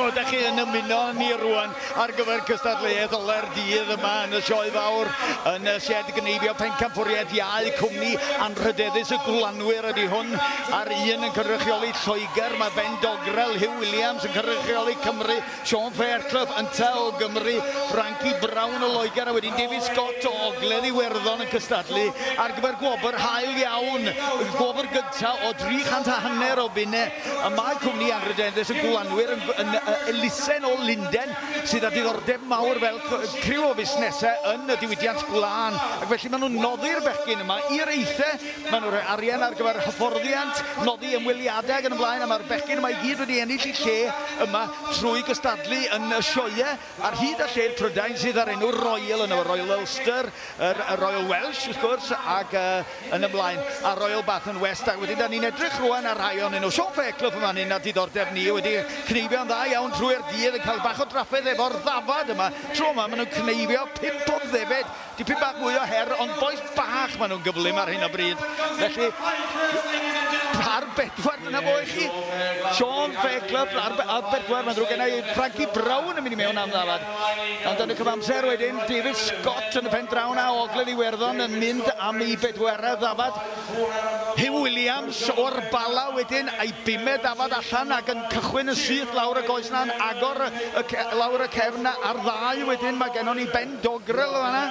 O, da chi yn ymuno â ni rwan ar gyfer cystadleuaeth ola'r dydd yma yn y sioe fawr yn y sied gneifio. Pencampwriaeth iau cwmni anrhydeddus y Gwlanwyr ydy hwn, a'r un yn cynrychioli Lloegr, mae Ben Dogrel. Hugh Williams yn cynrychioli Cymru, Sean Fairclough ynta o Gymru, Frankie Brown o Loegr, a wedyn David Scott o Ogledd Iwerddon yn cystadlu ar gyfer gwobr hael iawn, gwobr gyntaf o 350 o bunnau. A mae cwmni anrhydeddus y Gwlanwyr yn elusen o Lunden sydd â diddordeb mawr fel criw o fusnesau yn y diwydiant gwlân, ac felly maen nhw'n noddi'r bechgyn yma i'r eithau. Maen nhw'n rhoi arian ar gyfer hyfforddiant, noddi ymweliadau ac yn y blaen, a mae'r bechgyn yma i gyd wedi ennill eu lle yma trwy gystadlu yn y sioeau ar hyd a lled Prydain sydd â'r enw Royal yno, Royal Ulster, yr Royal Welsh wrth gwrs, ac yn ymlaen, a Royal Bath and West. Ac wedyn da ni'n edrych rwan ar rhai ohonyn nhw. Sean Fairclough yn fan hyn a diddordeb ni wedi cneifio'n dda iawn trwy'r dydd, yn cael bach o drafferth efo'r ddafad yma. Tro yma maen nhw'n cneifio 5 o ddefed, dipyn bach mwy o her, ond bois bach, maen nhw'n gyflym ar hyn o bryd. Felly, ar bedwar, dyna fo i chi. Sean Fairclough ar bedwar, mae'n ddrwg genna i. Frankie Brown yn mynd i mewn am ddafad. Ond yn y cyfamser wedyn, David Scott yn y pen draw na o Ogledd Iwerddon yn mynd am ei bedwaredd ddafad. Hugh Williams o'r Bala wedyn, a'i bumed ddafad allan ac yn cychwyn yn syth lawr y goes na'n agor lawr y cefn ar ddau wedyn. Mae gennon ni Ben Dogrel fanna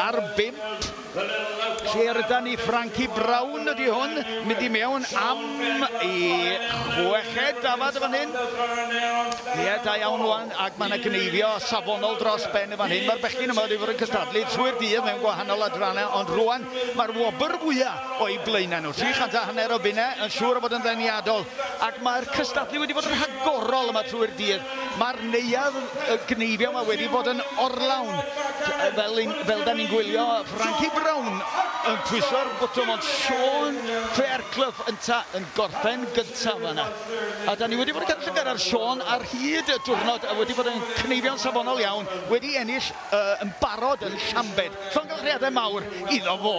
ar bump. Lle rydan ni? Frankie Brown ydy hwn, mynd i mewn am ei chweched dafad y fan hyn. Ie, da iawn wan, ac mae yna gneifio safonol dros ben y fan hyn. Mae'r bechgyn yma wedi bod yn cystadlu trwy'r dydd mewn gwahanol adrannau, ond rwan mae'r wobr fwyaf o'i blaenau nhw. 350 o bunnau yn siŵr o fod yn ddeniadol, ac mae'r cystadlu wedi bod yn rhagorol yma trwy'r dydd. Mae'r neuadd y gneifio yma wedi bod yn orlawn, fel da ni'n gwylio Frankie Brown yn pwyso'r botwm, ond Sean Fairclough ynta yn gorffen gyntaf fanna. A da ni wedi bod yn cael llygad ar Sean ar hyd y diwrnod a wedi bod yn cneifio'n safonol iawn, wedi ennill yn barod yn Llambed. Llongyfarchiadau mawr iddo fo.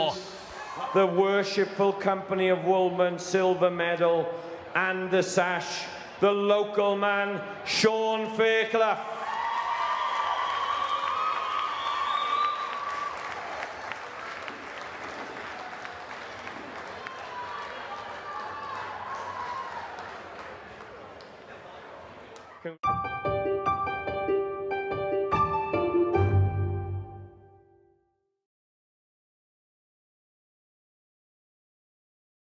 The Worshipful Company of Woolmen silver medal and the sash, the local man, Sean Fairclough.